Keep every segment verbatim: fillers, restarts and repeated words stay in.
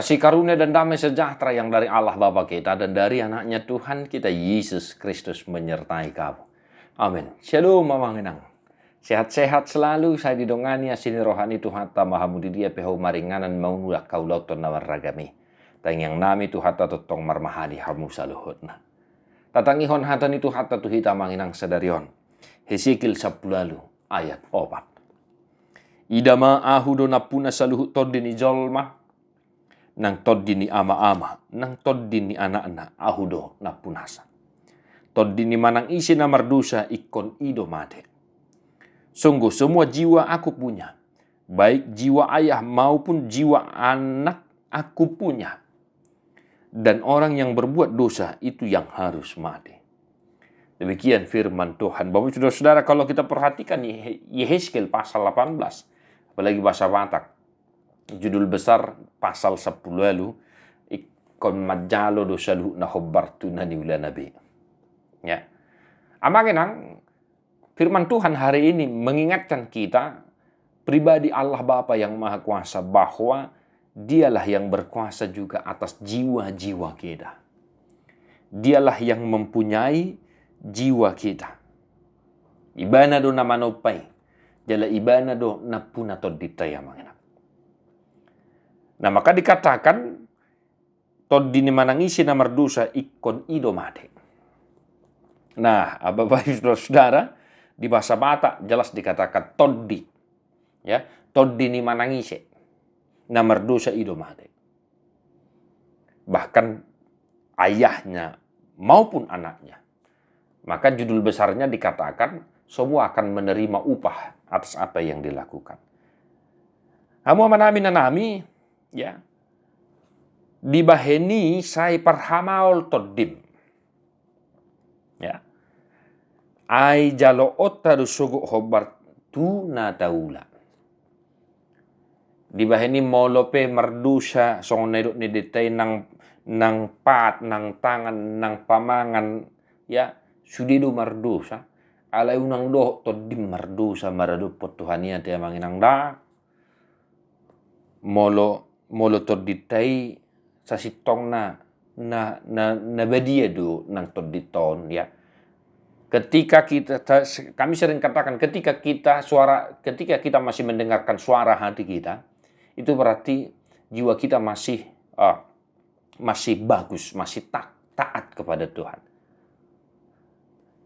Kasih karunia dan damai sejahtera yang dari Allah Bapa kita dan dari Anaknya Tuhan kita Yesus Kristus menyertai kamu. Amin. Shalom, Amang Inang. Sehat-sehat selalu, sai didongani asi ni roha ni Tuhanta ma hamu di dia pe hamu maringanan mangula angka ulaonta na marragam i. Tangiang nami Tuhanta tongtong marmahali hamu saluhutna. Tatangihon hata ni Tuhanta tu hita, Amang Inang, sadari on. Hesekiel sampulu ualu ayat opat. Ida ma, Ahu do nampuna saluhut tondi ni jolma, nang tondi ni ama-ama, nang tondi ni anakna, Ahu do nampunasa. Tondi ni manang ise na mardosa ingkon i do mate. Sungguh semua jiwa Aku punya, baik jiwa ayah maupun jiwa anak Aku punya. Dan orang yang berbuat dosa itu yang harus mati. Demikian firman Tuhan. Bapak, saudara-saudara, kalau kita perhatikan Ye-, Yehezkiel pasal delapan belas, apalagi bahasa Batak, judul besar pasal sampulu ualu, ingkon manjalo do saluhutna hombar tu na niulana be. Ya. Amang Inang, firman Tuhan hari ini mengingatkan kita pribadi Allah Bapa yang Maha Kuasa, bahwa Dialah yang berkuasa juga atas jiwa-jiwa kita. Dialah yang mempunyai jiwa kita. Ibana do na manompa i, jala Ibana do nampuna tondinta i, Amang Inang. Nah, maka dikatakan, tondi ni manang ise na mardosa ingkon i do mate. Nah, Bapak, saudara-saudara, di bahasa Batak jelas dikatakan tondi. Ya, tondi ni manang ise na mardosa i do mate. Bahkan ayahnya maupun anaknya. Maka judul besarnya dikatakan, semua akan menerima upah atas apa yang dilakukan. Hamu amanami, inanami, ya. Dibahen i sai parhamaol tondim. Ya. Ai jaloonta do sogot hombar tu na taula. Dibahen i molo pe mardosa, songon na nidok ni denta i, nang, nang pat, nang tangan, nang pamangan, ya, sude do mardosa. Alai unang dohot tondim mardosa maradophon Tuhan i, ate Amang Inang, da. Molo, molo tondinta i sasintongna na, na, na badia do nang tondinta on, ya. Ketika kita, ta-, kami sering katakan, ketika kita suara, ketika kita masih mendengarkan suara hati kita, itu berarti jiwa kita masih, ah, masih bagus, masih ta-, taat kepada Tuhan.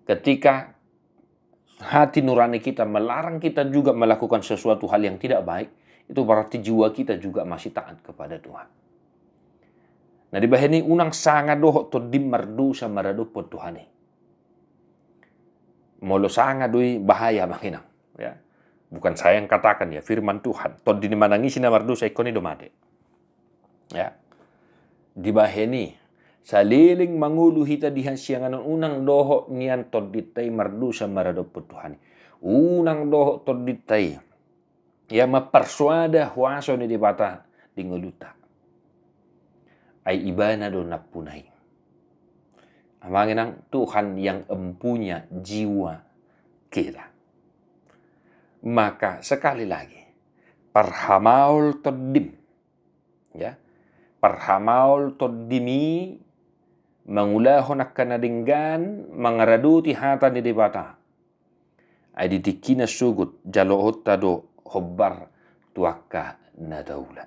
Ketika hati nurani kita melarang kita juga melakukan sesuatu hal yang tidak baik, itu berarti jiwa kita juga masih taat kepada Tuhan. Nah, dibahen i unang sanga dohot tondim mardosa maradophon Tuhan i. Molo sanga do i, bahaya, Amang Inang, ya. Bukan saya yang katakan, ya, firman Tuhan. Tondi ni manang ise na mardosa ingkon i do mate. Ya. Dibahen i, saleleng mangolu hita di hasiangan on, unang dohot nian tondinta i mardosa maradophon Tuhan i. Unang dohot tondinta i, ya, mamparsoada huaso ni Debata di ngolunta. Ai Ibana do nampuna i. Amang Inang, Tuhan yang empunya jiwa kita. Maka sekali lagi, parhamaol tondim. Ya. Parhamaol tondim i mangulahon angka na denggan, mangaradoti hata ni Debata. Ai di tingkina sogot jaloonta do hombar tu angka na taula.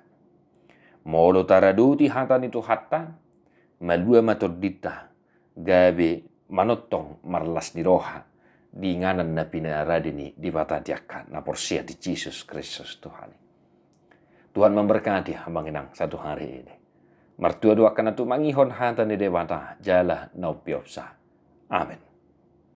Molo taradoti hata ni Tuhanta, malua ma tondinta, gabe manongtong marlas ni roha di inganan na pinarade ni Debata di angka na porsea di Jesus Kristus Tuhan i. Tuhan memberkati, Amang Inang, satu hari ini. Martua do angka na tumangihon hata ni Debata jala na umpeopsa. Amin.